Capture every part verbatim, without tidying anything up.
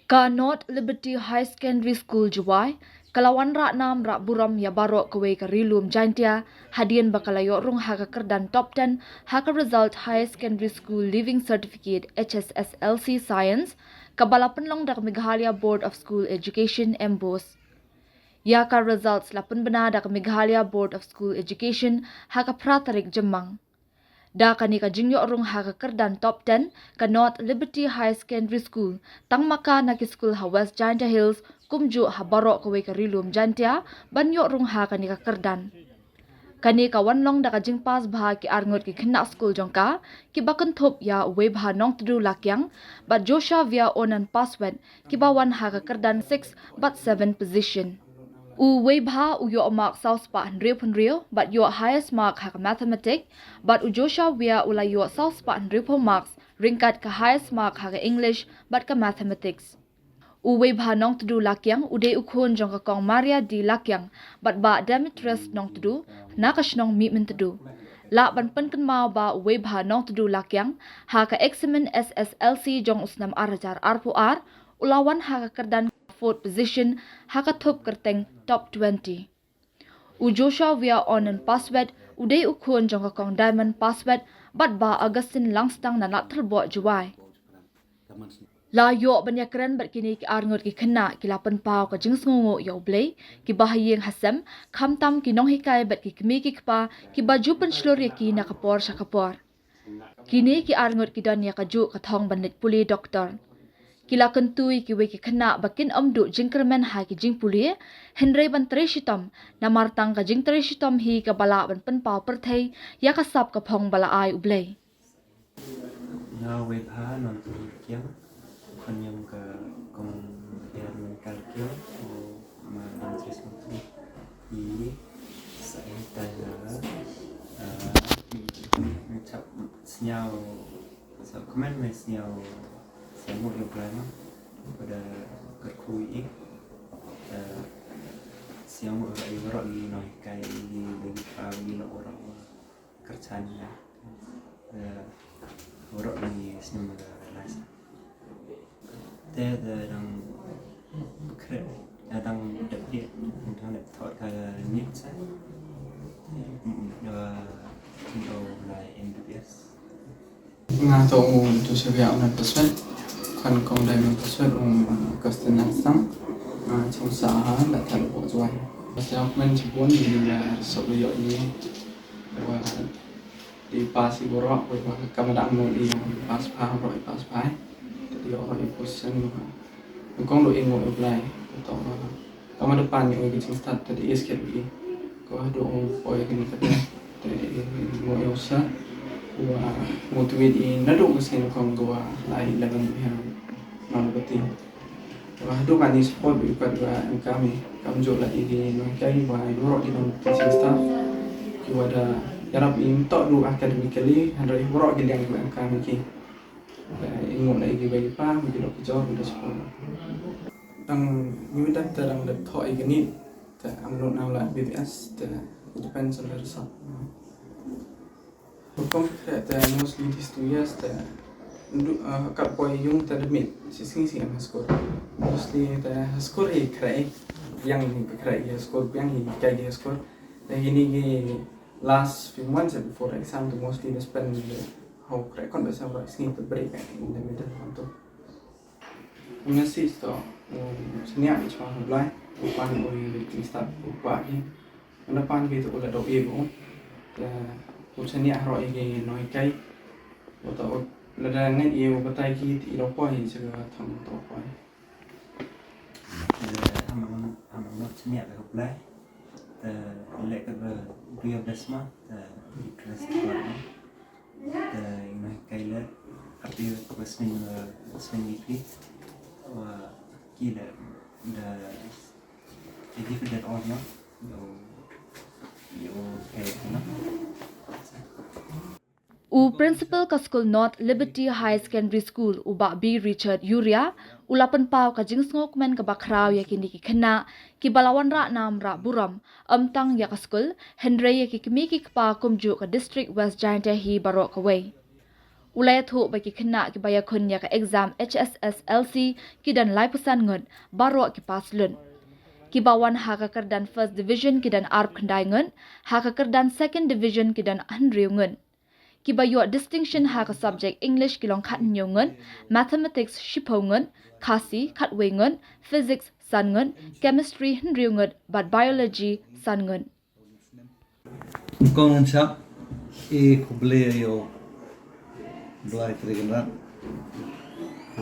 Ka North Liberty Higher Secondary School Jowai ka la wanrah nam rah burom ïa baroh kawei ka Ri Lum Jaintia hadien ba ka la ïoh rung ha ka kyrdan top ten ha ka result Higher Secondary School Leaving Certificate, H S S L C Science, kaba la pynlong da ka Meghalaya Board of School Education, MBOSE. Ïa ka results la pynbna da ka Meghalaya Board of School Education ha ka phra tarik Jymmang. Da kane ka jingïoh rung ha ka kyrdan top ten, ka North Liberty Higher Secondary School, tang ma ka na ki skul ha West Jaintia Hills, kumjuh ha baroh kawei ka Ri Lum Jaintia, ban ïoh rung ha kane ka kyrdan. Kane ka wan long da ka jingpass bha ki arngut ki khynnah skul jong ka, kiba kynthup ïa u Weibha Nongtdu Lakiang bad Joshua Via Onan Paswet, kiba wan ha ka kyrdan six bad seven position. U Weibha u ïoh mark saw spah hynriew phew hynriew bad ïoh highest mark ha ka Mathematics, bad u Joshua Via u la ïoh saw spah hynriew phew marks, ryngkat ka highest mark ha ka English bad ka Mathematics. U Weibha Nongtdu Lakiang u dei u khun jong ka Kong Maria D Lakiang bad Bah Demetrius Nongtdu na ka shnong Mihmyntdu. Lah ban pynkynmaw ba u Weibha Nongtdu Lakiang ha ka eksamin S S L C jong u snem ar hajar arphew ar, u la wan ha ka kyrdan fourth position ha ka thup kyrteng top twenty. U Joshua Via Onan Paswet u dei u khun jong ka Kong Diamond Paswet bad Bah Augustine Langstang na Nathyrboh Jowai. La ïoh ban ïakren bad kine ki arngut ki khynnah, ki la pynpaw ka jingsngewnguh ïa U Blei, kiba ha ïing ha sem, khamtam ki nonghikai bad ki kmie ki kpa, kiba ju pynshlur ïa ki na ka por sha ka por. Kine ki arngut ki don ïa kajuh ka thong ban leit pule doktor. Ki la kyntu ïa kiwei ki khynnah ba kin ym duh jingkyrmen ha ki jingpule, hynrei ban trei shitom, namar tang ka jingtrei shitom hi kaba lah ban pynpaw pyrthei ïa ka sap ka phong ba la ai U Blei. Nga Weibha Nongtdu Lakiang, khun jong ka Kong Diamond Lakiang, u Ma Nongtdu Lakiang. Ngi sa ïa tai la, ah, ngi chap sñiaw, sa kmen me sñiaw, sñiaw nguh ïa U Blei ma, ba da kyrkhu ïa i, ah, sñiaw nguh ïa i waroh ngi nonghikai, i nonghikai, i nonghikai waroh. Kyrchan ïa, eh, waroh ngi snem ba la sa. Te da dang khreh, da dang dep dep, dang dep thok ka nit sa. Te, mm, da, mm, oh, la M B B S. Nga to u Joshua Onan Paswet, khun Kong Diamond Paswet, u Augustine Langstang, nga chong sa ha Nathyrboh Jowai. Sa kmen chibun, ïa, sop ïoh ïa. Wa, i pass i waroh, wa, wa, ka ma dang mo i pass pha, waroh i pass pha. Te ïoh waroh i position, wa. Kong do i mo i Blai, to, wa. Ka ma da pan i o i jingstad, te i skep i. Ko do o poi kini kata, te i mo i usa. Wa, mo tu i na do ko sen kong ko wa, lai eleven ya, ma lo bati. Wa haduh kani support bad kat wa engkam i, kam jooh la i ki nonghikai wa i waroh ki non-teaching staff. Ki wa da ïarap i ym toh du academically, hynrei i waroh ki liang ki wa engkam i ki. Wa i nguh la i ki wa i pa, wa ki lok ki jor, wa da support. Tang ngi wa da te dang da thoh i ki nit, te am nud na la B B S, te it depends on the result. Rukom khreh te mostly these two years te ndu, uh, kat poi yung te da mih shisngi shisngi ha skur. Mostly te ha skur hi khreh, biang hi khreh ha skur, biang hi kai ha skur. Te hi ni ki last few months before exam te mostly da spend the whole khreh kon da sa sngi te break in the middle month. Nga sih to, um, sniah i chwa ha Blai, u pan u i waiting staff u pa hi. Nga pan ki to u la dok i bu. Te u sniah ro i ki nonghikai. U to u la da ngai i u batai ki ti i ro poi hi sega thang to poi. Te am ang, am ang sniah ka Blai. Te lek ka ba duya desma, te interest ko. Te ino kai le, ap i ko sning, eh, sning i pi. Wa ki le, da, i di fi det on yo. Yo, yo, kai, no. U Principal ka skul North Liberty Higher Secondary School, u Bah B Richard Yuria, u la pynpaw ka jingsngewkmen kaba khraw ïa kine ki khynnah, kiba la wanrah nam rah burom, ym tang ïa ka skul, hynrei ïa ki kmie ki kpa kumjuh ka District West Jaintia hi baroh kawei. U la ïathuh ba ki khynnah kiba ïakhun ïa ka exam H S S L C ki don laiphew san ngut, baroh ki pass lut. Kiba wan ha ka kyrdan First Division ki don arphew khyndai ngut, ha ka kyrdan Second Division ki don hynriew ngut. Kiba ïoh distinction ha ka subject English ki long khathynñiew ngut, Mathematics shiphew ngut, Khasi khatwei ngut, Physics san ngut, Chemistry hynriew ngut, bad Biology san ngut. Kong Nonshap, e khublei ïa u Blai Trei Kynrad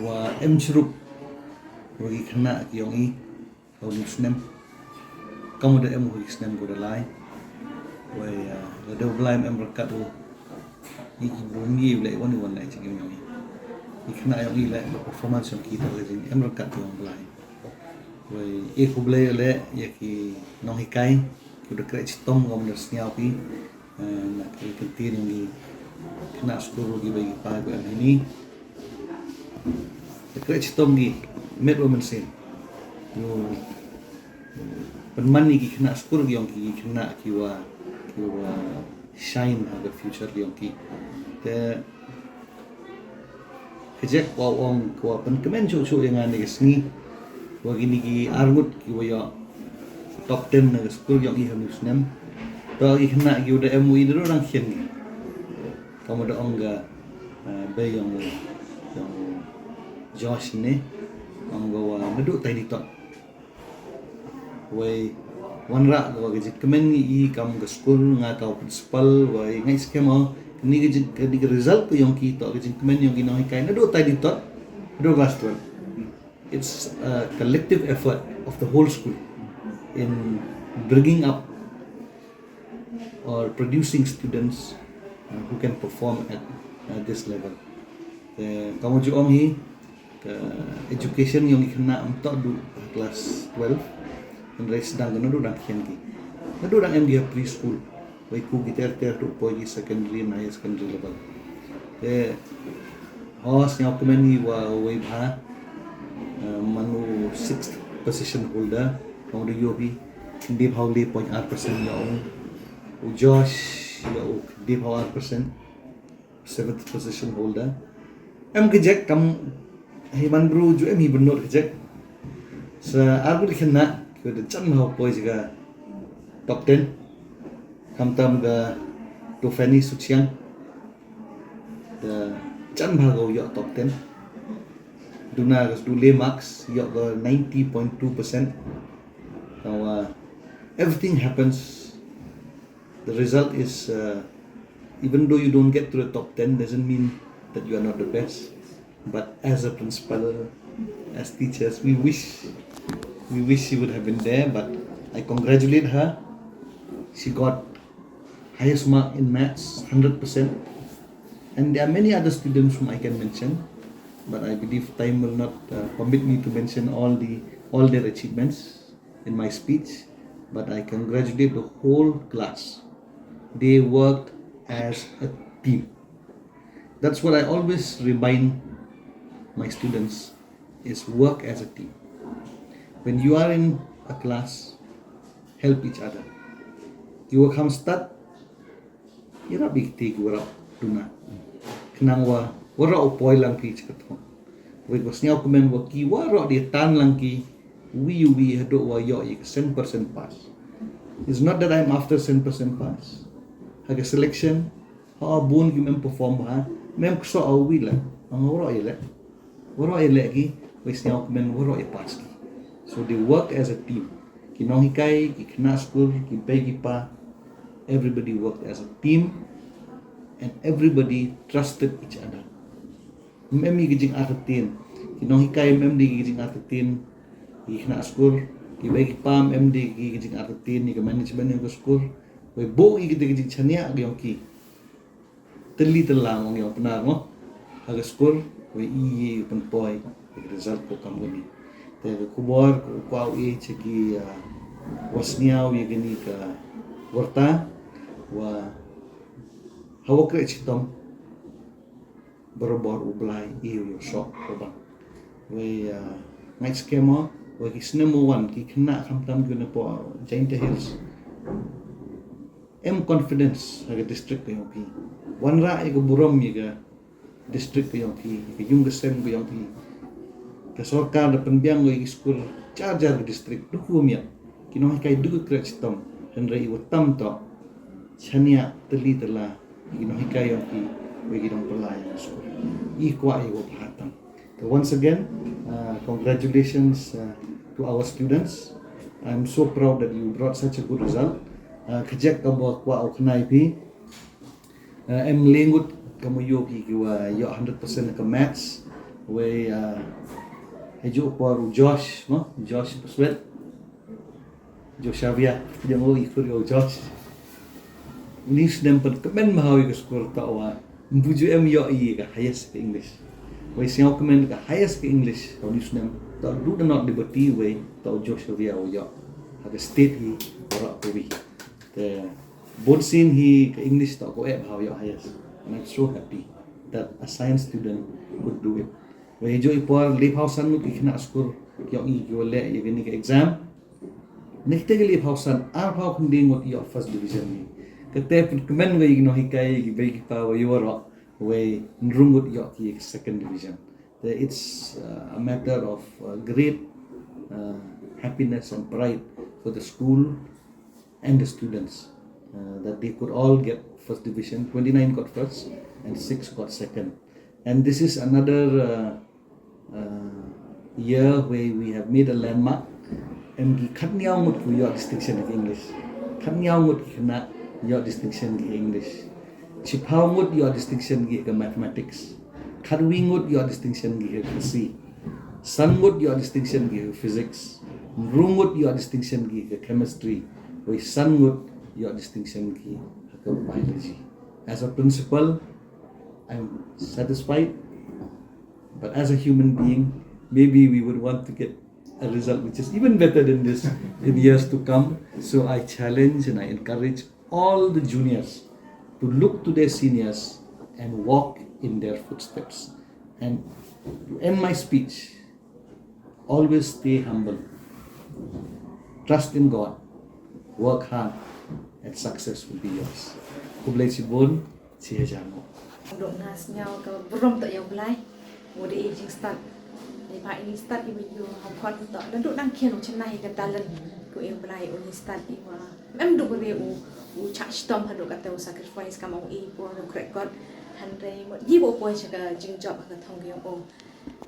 wa em shurup wa ki khynnah ki ong i ha u snem. Kam da em u snem ko da lai. Wei la da u Blai em rakat u. I ki bun ngi u leh wan wan leh jingim ong i. I khynnah ong i leh performance ong ki ta leh jingim rakat u ong Blai. Wei e khublei leh ïa ki nonghikai ki da kreh chitom ngam da sniaw ki. Na ki kyntien ïa ki khynnah skur ki ba ki pa ki em hini. Ki kreh chitom ki met wa mynsiem. Ïa pynman ïa ki khynnah skur ki ong ki khynnah ki wa ki wa shine ha ka future ki ong ki. Te Ka jek wa ong ka wa pynkmen shuh shuh ïa nga ne ka sngi. Wa kini ki arngut ki wa ïoh top ten na ka skul ïong i ha u snem. To ki khynnah ki wa da em u i da dang khian ki. Ka wa da ong ka bei ïong ïong Josh ne ong ka wa naduh tai di tot. Wei wanrah ka jingkmen ngi i kam ka skul nga ka principal wei ngai skhem o kani ka jing kani ka result ka yong ki to ka jingkmen yong ki nonghikai naduh tai di tot naduh class twelve. It's a collective effort of the whole school in bringing up or producing students uh, who can perform at uh, this level. Te ka mo ju ong hi ka education yong ki khynnah um tok du class twelve. Hynrei sdang ka nadu dang khian ki. Nadu dang em ki ha preschool. Wei ku ki ter ter tu poi ki secondary and higher secondary level. Te ho sngewkmen ngi wa wei bha uh, manu sixth position holder. Kong du yobi. Khyndai phaw le point ar percent ïa u. U Josh ïa u khyndai phaw ar percent. Seventh position holder. Em ka jek kam hi man bru ju em hi benot ka jek. Sa ar bru khynnah ki da jan phaw poi jaka top ten. Khamtam ka Tufani Suchiang. Da jan phaw ïa top ten. Duna ka du le marks ïa ka ninety point two percent. Now uh, everything happens. The result is uh, even though you don't get to the top ten doesn't mean that you are not the best. But as a principal, as teachers, we wish we wish she would have been there, but I congratulate her. She got highest mark in maths, hundred percent. And there are many other students whom I can mention, but I believe time will not uh, permit me to mention all the all their achievements in my speech, but I congratulate the whole class. They worked as a team. That's what I always remind my students is work as a team. When you are in a class, help each other. You work hamstad, ïarap ïa kti ki waroh duna. Khnang wa waroh u poi lang ki chi ka thong. Wei ko sngewkmen wa ki waroh di tan lang ki wi wi haduh wa ïoh ïa ka cent percent pass. It's not that I'm after cent percent pass. Ha ka selection ha bun ki mem perform bha mem kso a wi la ang waroh ïa le. Waroh ïa le ki wei sngewkmen waroh ïa pass ki. So they work as a team. Ki nonghikai, ki khynnah skul, ki bei ki pa, everybody worked as a team and everybody trusted each other. Mem ïa ki jingartatien. Ki nonghikai mem di ki jingartatien. Ki khynnah skul, ki bei ki pa mem di ki jingartatien ïa ki management ïa ki skul. Wei bo ïa ki jingchania ki yong ki. Tylli tyllang ong ïa u Pnar mo ha ka skul wei i ïa u pynpoi ïa ka result ko kam kani. Te ka khubor ko kwah ïa cha ki wa sniaw ïa kani ka warta wa ha wa kreh chitom barabor u Blai ïa u ïoh shok ko bang. Wei ngai skhem mo wei ki snem mo wan ki khynnah khamtam ki na po Jaintia Hills. Em confidence ha ka district ka yong ki. Wanrah ïa ka burom ïa ka district ka jong phi, ka yung ka sem ka jong phi. Ka sorkar da pynbiang ïa ki skul jar jar ka district, duk kum ïa ki nonghikai duk kret chitom, hynrei i wa tam to chania teli tela ki nonghikai jong phi, wei ki nongpyllait jong skul. I kwah i wa bha tam. So once again, uh, congratulations uh, to our students. I'm so proud that you brought such a good result. Uh, kajek ka ba kwah u khnai phi. Uh, em le ngut ka mu yoh phi ki wa yoh hundred percent ka maths. Wei uh, heju por u Josh, no? Josh Paswet. Josh Avia, jong u ikur yo Josh. Uni snem pan kemen mahawi ka skor ta wa. Mbuju em yoh i ka highest ka English. Wei siaw kemen ka highest ka English. Uni snem ta du da not liberty wei ta Josh Avia u yoh. Ha ka state hi ora ko wi. Te bon sin hi ka English ta ko e mahawi yoh highest. And I'm so happy that a science student could do it. Wei jo i por le phaw san ngut ki khynnah skul ki ong i ki wa leh ïa kani ka exam. Neh te ki le phaw san, ar phaw khynde ngut ïoh first division ni. Kate pynkmen wei ki nonghikai ki bei ki pa wei waroh, wei hynru ngut ïoh ki second division. Te it's uh, a matter of uh, great uh, happiness and pride for the school and the students uh, that they could all get first division, twenty-nine got first and six got second. And this is another uh, uh, year where we have made a landmark. Em ki khatnyaw ngut ki ïoh distinction ki English. Khatnyaw ngut ki khynnah ïoh distinction ki English. Chiphaw ngut ïoh distinction ki ka mathematics. Khatwi ngut ïoh distinction ki ka Khasi. San ngut ïoh distinction ki ka physics. Hynru ngut ïoh distinction ki ka chemistry. Wei san ngut ïoh distinction ki ka biology. As a principal, I'm satisfied. But as a human being, maybe we would want to get a result which is even better than this in years to come. So I challenge and I encourage all the juniors to look to their seniors and walk in their footsteps. And to end my speech, always stay humble. Trust in God, work hard, and success will be yours. Khublei shibun, shi hajar nguh. Dok na sngew ka burom to ïa u Blai. Wa da i jingstad. Ni ba ini stad i wa ïoh ha khon to. Naduh nang khian u chennai ka talent. Ko ïa u Blai u ni stad i wa. Em duk re u u chak shitom ha duk kata u sacrifice ka ma u i por u krekot. Hynrei mo i bo poi sha ka jingjop ha ka thong ïa u.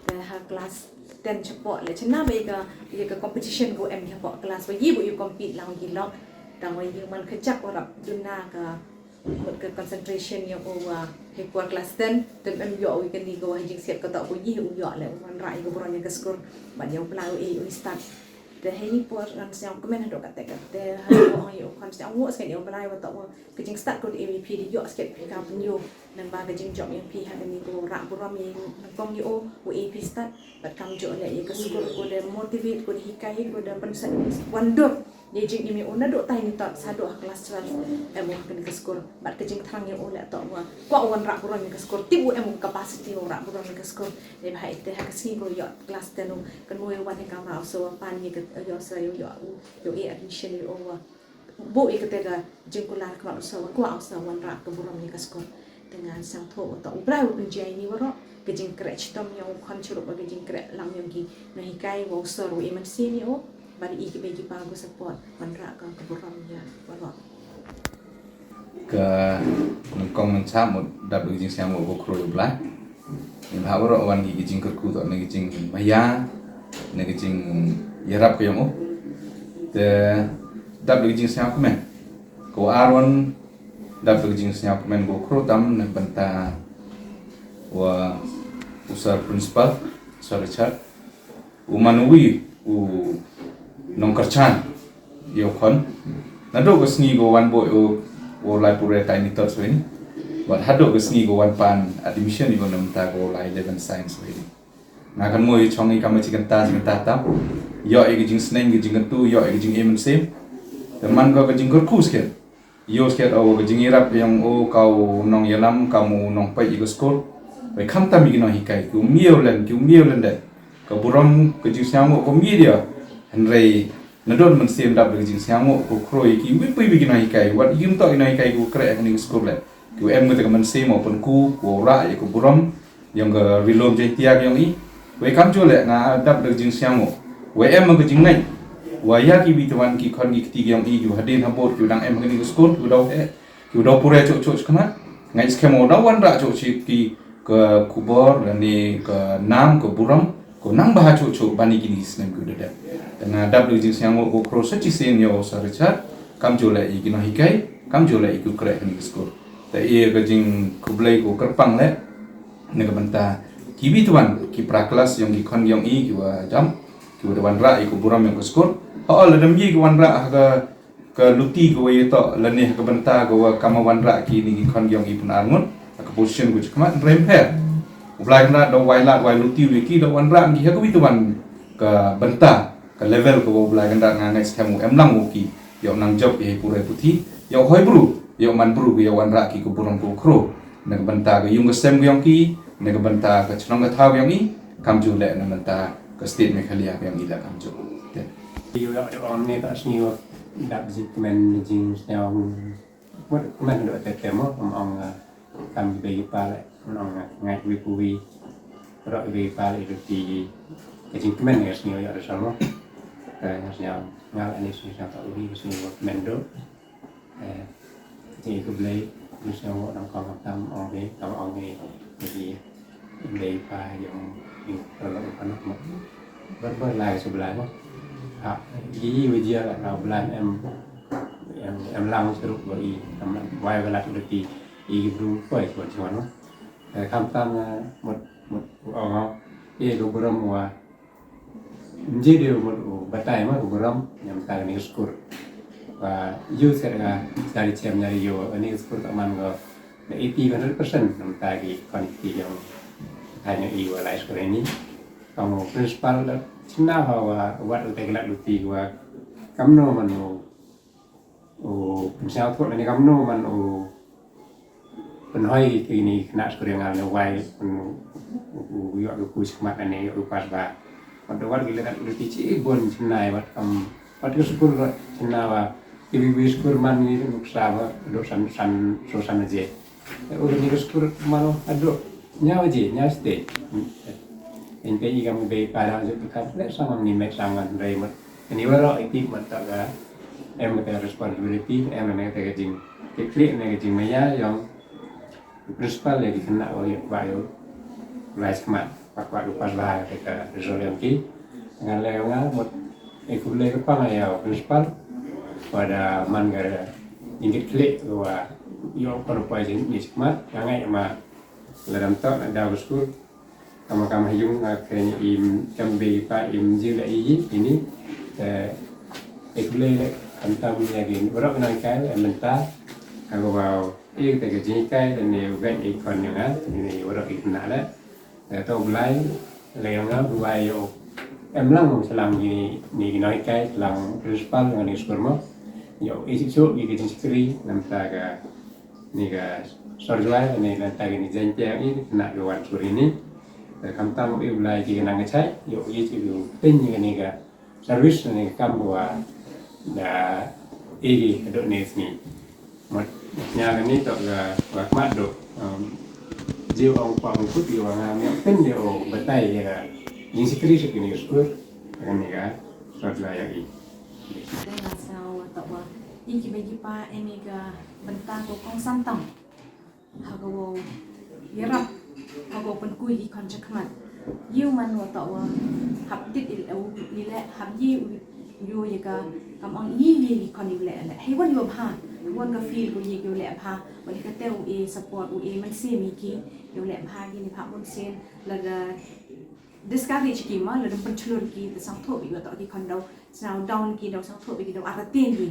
Te ha class ten chapoh le chennai ba ïa ka ïa ka competition ko em ïa poh class wa i bo ïa compete lang ïa lok. Tang wa ïa man ka jak wa rap duna ka mut ka concentration ïa u wa hei por class ten, te em ïoh u kani ka wa hei jingsiat ka tok u ïoh u ïoh le u wanrah ïa ka burom ïa ka skur. Bad ïa u Blai u i u stad. Te hei ni por ngan sñiaw kmen hadooh katte katte hadooh ong ïa u khon sñiaw nguh skhet ïa u Blai wa tok wa ka jingstad ko da A V P da ïoh skhet phi ka pynïoh. Nang ba ka jingjop ïa phi ha kani ko rah burom ïa nyngkong ïa u wa A P stad. Bad kam jooh leh ïa ka skur ko da motivate ko da hikai ko da pynsa wan dur. Ïa jingim ïa u naduh tai ni tot sa duh ha klas twelve em u ha kane ka skur. Bad ka jingthrang ïa u leh toh wa kwah u wanrah burom ïa ka skur tip u em u capacity u rah burom ïa ka skur. Dei ba ha ite ha ka sngi ko ïoh klas ten u kan mo ïa wan ïa ka rah u sa wa pan ïa ka ïoh sa ïoh ïoh u ïoh ïa admission ïa u wa. Buh ïa kate ka jingkular khmat u sa wa kwah u sa wanrah ka burom ïa ka skur. Te ngan sngewthuh u toh u Blai u pynjia ïa ni waroh ka jingkreh chitom ïa u khon chirup ka jingkreh lang ïa ki na hikai wa u sor u i mynsiem ïa u. Bad i ki bei ki pa ko support wanrah ka ka burom ïa waroh. Ka nyngkong nyngkong mut dap da ka jingsngew nguh ko khroh ïa u Blai. Ni bha waroh wan ki ki jingkyrkhu toh na ki jingmaya na ki jingïarap ka ïong u. Te dap da ka jingsngew kmen. Ko ar wan dap da ka jingsngew kmen ko khroh tam na bynta wa u sir principal, Sir Richard. U man uwi u nongkyrchan ïa u khon. Naduh ka sngi ko wan buh ïa u lai pure tai ni tot swin. Bad haduh ka sngi ko wan pan admission ïa u na bynta ko lai eleven science swin. Nga kan mo ïa chong ïa ka ma chi kynta chi kynta tam. Ïoh ïa ka jingsneng ka jingkyntu ïoh ïa ka jingim mynsiem. Te man ko ka jingkyrkhu skhem. Ïoh skhet o ka jingïarap ïa u ka u nongïalam ka u nongpeit ïa ka skul. Wei khamtam ïa ki nonghikai ki u miew len ki u miew len de. Ka burom ka jingsngew nguh ka miew de. Hynrei nadon mynsiem dap da ka jingsngew nguh ko khroh ïa ki wei pui wei ki nonghikai wat ïa ki mtoh ki nonghikai ki u kreh ïa kane ka skul le. Ki u em ngut ka mynsiem o pynku ko rah ïa ka burom. Ïong ka Ri-lum Jaiñtia ka ïong i. Wei kam ju leh nga dap da ka jingsngew. Wei em ka jingngeit. Wa ïa ki wi twan ki khon ki kti ka ïong i, ki wa hadien habud, ki wa dang em ha kani ka skul, ki wa daw eh, ki wa daw pure chuh chuh khmat. Nga ngeit skhem wa daw wanrah chuh chuh ki ka khubor, lane ka nam, ka burom, ka nang bha chuh chuh ban ïa kini ki snem ki wa da dep. Te nga dap da ka jingsngew ko khro sa shisien ïa u Sir Richard, kam ju leh ïa ki nonghikai, kam ju leh ïa ki u khreh kani ka skul. Te ïa ka jingkhublei ko kyrpang leh, na ka bynta ki wi twan, ki para klas ïong ki khon ïong i, ki wa jam, ki wa da wanrah ïa ka burom ïong ka skul. Ho, lada ym ïa ki wanrah ha ka, ka luti ka wa ïa toh, lane ha ka bynta ka wa kam wanrah kini ki khon ïong i pynarngut, ha ka position ka jingkhmat, rem pher. U Blai Kynrad da wai lad wai luti wi ki da wanrah ki ha ka wi twan ka bynta, ka level ka wa u Blai Kynrad nga ngeit skhem u em lang u ki. Ïa u nang jop ïa pure puthi, ïa u hoi bru, ïa u man bru, ïa u wanrah ki ka burom ka khro. Na ka bynta ka ïung ka sem ka ïong ki, na ka bynta ka chnong ka thaw ka ïong i, kam ju leh na bynta ka state Meghalaya ka ïong i leh kam ju. Te. Ïa u ïa u ong ne ka sngi wa dap jingkmen jingsngew. Mut kmen do te te mo, ong ong, ah, kam ki bei ki pa leh, ong ong ngai wi ku wi. Ro ki bei ki pa leh ïa ki ka jingkmen ïa sngi ïa result mo. Ka ïa sngi nga leh ni sngi sa ta uri sngi wa kmen do. Eh, jingkhublei, ni sngi wa nang kong tam ong ni, tam ong ni. Jadi, Dei pa ïong ïong ïong ïong ïong ïong ïong lai su Blai mo. Ha, ïa ïa ïa la na Blai em em em lang seru ba i em wai ba la tu ti i bru poi ko chuan mo. Eh, kam tam, eh, mut mut ong ïa ko burom wa. Nji dei mut u batai mo ko burom ïa mynta ni skur. Wa ïu ser nga dari chem nyari ïu ni skur ta man ko. Na eighty, hundred percent na mynta ki khon ki ïong ka ïong i wa lai skur ini. Ka mo principal da chynna ha wa wat u te ki lak luti wa kamno man u u pynshawthot ne kamno man u pynhoi kini khynnah skur ïong nga ne wai u u ïoh u ku shikmat ne ïoh u pass ba. Wat wat ki lak luti chi bun chynna wat kam wat ki skur wat chynna wa ki wi wi skur man ni nuksa ba do san san so san je. Ur ni ka skur mano ado nyawa je nyawa ste. Ente i kam bei para je tu kan le sama ni me sama rei mat. Ni waro i ti mat ta ga em ka responsibility em ne ka jing ke klik ne ka jing maya ïong principal le ki khynnah wa ïoh ba ïoh lai smat. Pak pak pas ba ka result ïong ki. Ngan le nga mut e khublei ka pang ïa u principal. Wa da man ka jingkit khlieh wa ïoh kon poi jingmih khmat ka ngai ma la dam tok na daw skul. Kama kama yung nga kren im kam be pa im jing la i ini. Eh, e khublei le kam tam ïa ki. Wa rok nang kai mynta ka wa i te ka jingkai ne u ben i kon ïa nga ne wa rok i na le. Eh, to Blai le ïa nga Blai ïa u em lang slang ni ni ki nonghikai slang principal ngan ni skur mo. Ïa u i sik suk ni ki jingsikri nanta ka ni ka sorjwai ni nanta ka ni jengtiang i na ka wan skur ini. Eh, kam tam u i Blai ki nang ka chai ïa u i sik u pin ni ka service ne kam wa da igi do ne sni. Mat nya ni to ga wa mat do. Ji ong pa ong kut yu wa nga mi pen de o batai ya ga jing sikri sikri ni skur. Kan ni ga sot la ya i. Nga sa wa to wa igi bagi pa emi ga bentang ko kong santam. Ha ka wow ïarap, ha ka wow pynkhuid ki khon shakhmat. Ïa u man wa toh wa hap tip i leh, hap ïa u ïa ka kam ong ïa ki khon i leh leh. Hei wan ïa u bha, wan ka feel ko ïa ki leh bha. Wan ka te u e support u e mynsiem ïa ki, ïa u leh bha ki ni bha mynsiem. Lada discourage ki ma, lada pynchlur ki, te sangthoh ïa toh ki khon daw. Sñiaw down ki daw sñiaw thoh ki daw artatien ki.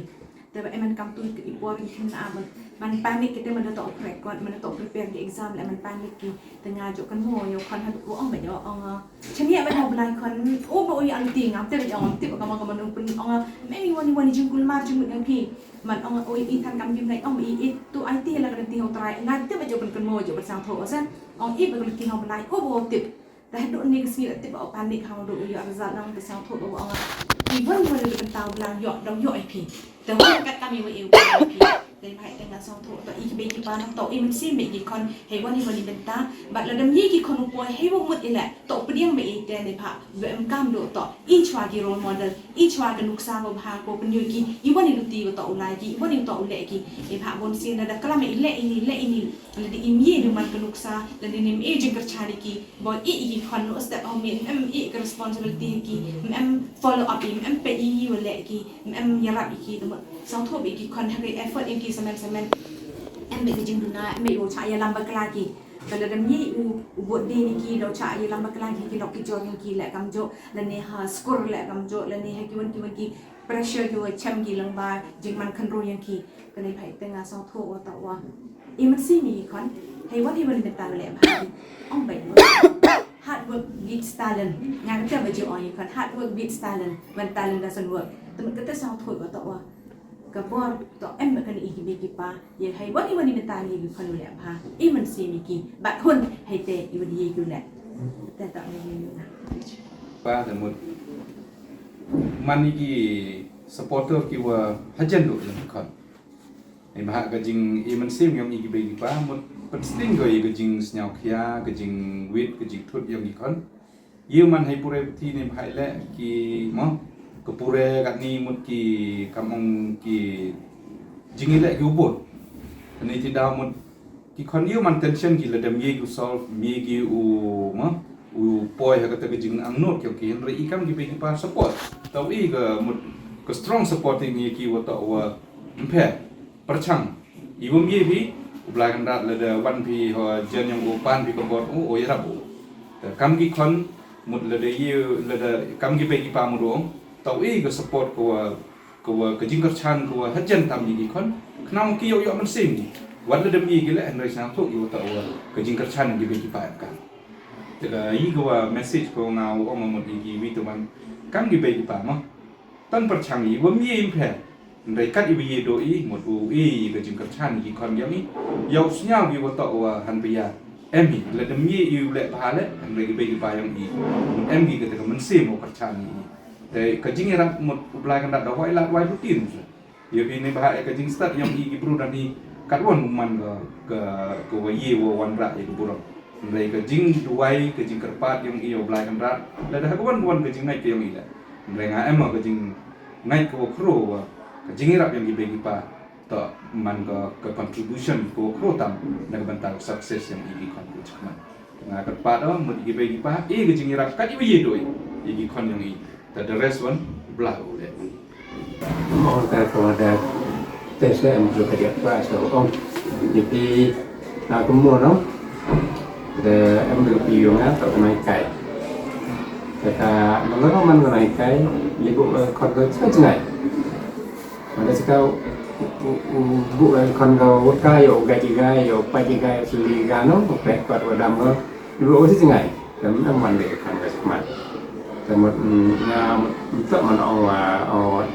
Te ba em man kam tu ki por ki khynnah ban panic ki te man da toh prep kot man da toh prepare ki exam la man panic ki. Te nga jooh kynmaw ïa u khon haduh u ong ba ïa ong, ah, chaniah ba ïa u Blai khon, o ba u ïa artatien ngam tip ba ïa ong ngam tip ba ka ma ka ma nong pyn ong, ah, maybe wani wani jingkulmar jingmut ïa ki. Man ong, ah, o i than kam jingmut ïa ong i i tu ai ti la ka dang ti ha u Trai. Nga tip ba jooh pynkynmaw jooh pynsñiaw thoh o sen. Ong i ba ka dang ti ha u Blai o ba u tip. Te haduh ni ka sngi la tip ba u panic hangto u ïoh result nang te sñiaw thoh ba u ong. I wan wan da pyntaw blang ïoh dang ïoh ïa phi. Te wan kat kam ïa u ïa phi. Te bha te nga sngewthuh to i ki bei ki pa nang to i mynsiem bad ki khon hei wan hei wan i bynta bad lada ym i ki khon u poi hei wa mut i leh to pdiang bad i te ne bha wa em kam do to i chwa ki role model i chwa ka nuksa wa bha ko pynïoh ki i wan i luti wa to u lai ki i wan i to u leh ki i bha bon sien lada klam i leh ini leh ini lada im ye du man ka nuksa lada nim e jingkyrchan i ki Bad i ki khon no step home em i ka responsibility ki em follow up i em pe i wa leh ki em yarap i ki tu song thop i ki khon ha ka effort i ki semen semen em be ki jingduna em be u cha ya lam bakla ki ka la dam ni u u bot de ni ki do cha ya lam bakla ki ki lok ki jor ki leh kam jo la ne ha skur leh kam jo la ne ha ki wan ki wan ki pressure ki wa chem ki lang ba jingman khan ro yang ki Kane phai te nga song tho wa ta wa. I man si mi kon. Hei wan hei wan benta le ba. Ong bai wa. Hard work beats talent. Nga kata ba ji ong i kon hard work beats talent. When talent doesn't work. Temen kata song tho wa ta wa. Ka bor to em ba kane i ki be ki pa. Ye hei wan hei wan benta ni ki kon le ba. I man si mi ki. Bat hun hei te i wan ye ki le. Te ta ni ni na. Pa te mut. Man i ki supporter ki wa hajan do yang kon. Ai bha ka jing i mynsiem yong i ki bei ki pa mut pynsting ko i ka jing sñiaw khia ka jing wit ka jing thut yong i kon. Yu man hai pure pthi ni bha i leh ki mo ka pure kat ni mut ki kam ong ki jing i leh ki u bot. Kani ti daw mut Ki khon ïa u man tension ki lada mye ki u solve mye ki u ma u poi ha kata ka jingangnud ki ki hynrei i kam ki bei ki pa support. Tau i ka mut ka strong support i mye ki wa tau wa mpher pyrchang. I wa mye phi u Blai Kynrad lada wan phi ha jan yong u pan phi ka bot u o yarap u. Te kam ki khon mut lada ïa lada kam ki bei ki pa mut u tau i ka support ka wa Ka wa ka jingkyrchan ka wa hajan tam ïa ki khon. Khnang ki ïoh ïoh mynsiem ki. Wat la dem ïa ki leh hynrei sngewthuh ïa uta wa ka jingkyrchan ki bei ki pa em kan. Te ka ïa ka wa message ka wa nga u ong mut ïa ki wi tu man kam ki bei ki pa ma. Tang pyrchang ïa wa mye im pher. Hynrei kat ïa wa ïa do i mut u i ïa ka jingkyrchan ïa ki khon ïa mi. Ïa u sñiaw ïa uta wa han pia. Em hi la dem ïa ïa u leh bha leh hynrei ki bei ki pa ïa mi. Em ki kata ka mynsiem u kyrchan ïa i. Te ka jingïarap mut u Blai Kynrad da wai lad wai rutin. Ïa phi ne bha ka jingstad yong i ki bru dan i kat wan man ka ka ka wa ye wa wan ra ïa ka burong. Hynrei ka jingduwai ka jingkyrpad yong i u Blai Kynrad lada ha ka wan wan ka jingngait ka yong i la. Hynrei nga em ka jingngait ka wa khro wa ka jingïarap yong i bei ki pa. To man ka ka contribution ka wa khro tam na ka bynta ka success yong i ki khon ku chakman. Nga kyrpad o mut i ki bei ki pa i ka jingïarap kat i wa ye doi i ki khon yong i. Ta the rest one blah u le. Mo ta ko da te se em ju ka dia pa so ong. Jadi na ko mo no. De em ju pi yong nga ta ko nai kai. Kata man ko man ko nai kai. Ye ko ko ko sa chnai. Mane sika u bu kan ka wut ka yo ga ji ga yo pa ji ga suli ga no pek pat wa dam ko lu o si jingai kan am man de kan ga sma. Samot na mta man o wa o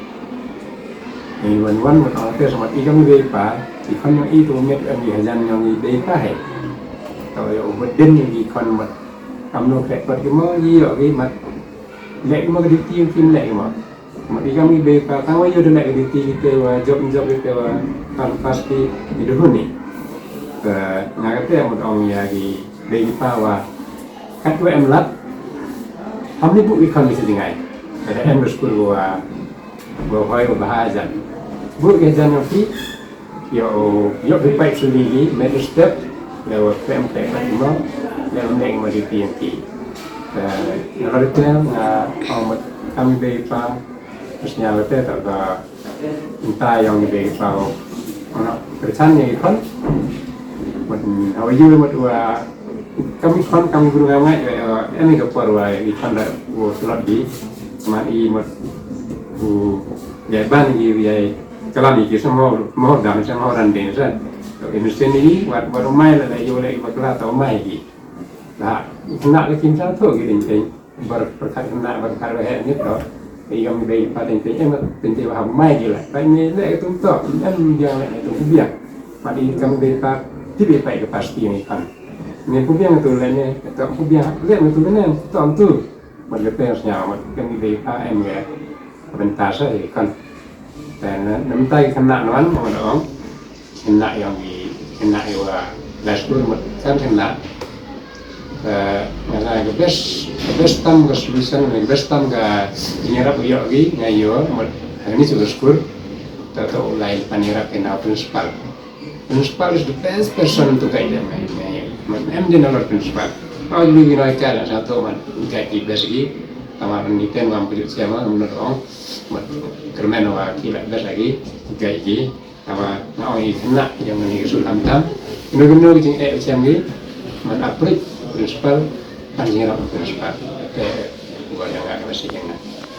ni wan wan mut o te samot i kam be pa i kan i tu met am i hajan yang i be pa he. To yo bu den i kan mat am no pek pat ki mo i yo ki mat le ki mo ki ti ki le ki mo. Mut i kam i bei pa tang wa ïoh da leh ka duty kita wa job job kita wa tan pas ki i duhun ni. Te nga kata mut ong ïa ki bei pa wa kat wa em lad. Ham ni bu i khon ni sa jingai. Kada em da skul wa wa hoi wa bha jan. Bu i jan wa phi Ïoh, ïoh phi pait suli gi, met step, leo pem pem mo, leo nek mo di pian ki. Nalor ite nga ong mut kam bei pa, terus nya lete tak ka entah yang bei pa. Ono kersan ni kon. Mut hawa yu mut wa kami kon kami guru ngai ngai, ani ka por wa i kon da wo slot di. Ma i mut u ya ban gi ya Kalam ïa ki sa mo mo dang sa mo ran ding sa. To in seni wat wat mai la la ïoh la i bakla to mai ki. La na la kin sa to ki ding ding. Bar perkat na bar kar he ni to. Ïa mi bei pa ding ding em ding ding ha mai ki la. Pa ni le tu to em dia le tu bia. Pa di kam bei pa ti bi pa ka pasti ni kan. Ni ku bia tu le ni to ku bia le tu le ni to tu. Ba le pe snya ma kam bei pa em ya. Bynta sa i kan. Te na mynta i khynnah nwan ma da ong. Khynnah ïong ki, khynnah ïa wa la skul mut kan khynnah. Nga nga ka best, ka best tam ka solution, ka best tam ka jingïarap ïa ki nga ïoh mut ha ni chu ka skul. Ta to lai pan ïarap ïa na principal. Principal is the best person to guide them. Mut em din alor principal. Au lu ki noi ka la sa to man guide ki best ki. Tama ni ten wa mut siama mut ong mut kyrmen wa ki la best lagi guide ki. Tama nga ong i khynnah ïa nga ni ka sur tam tam. Kino kino ki jingeh siam ki man approach principal, pan jingïarap principal. Te gua ïa nga ka best ïa nga.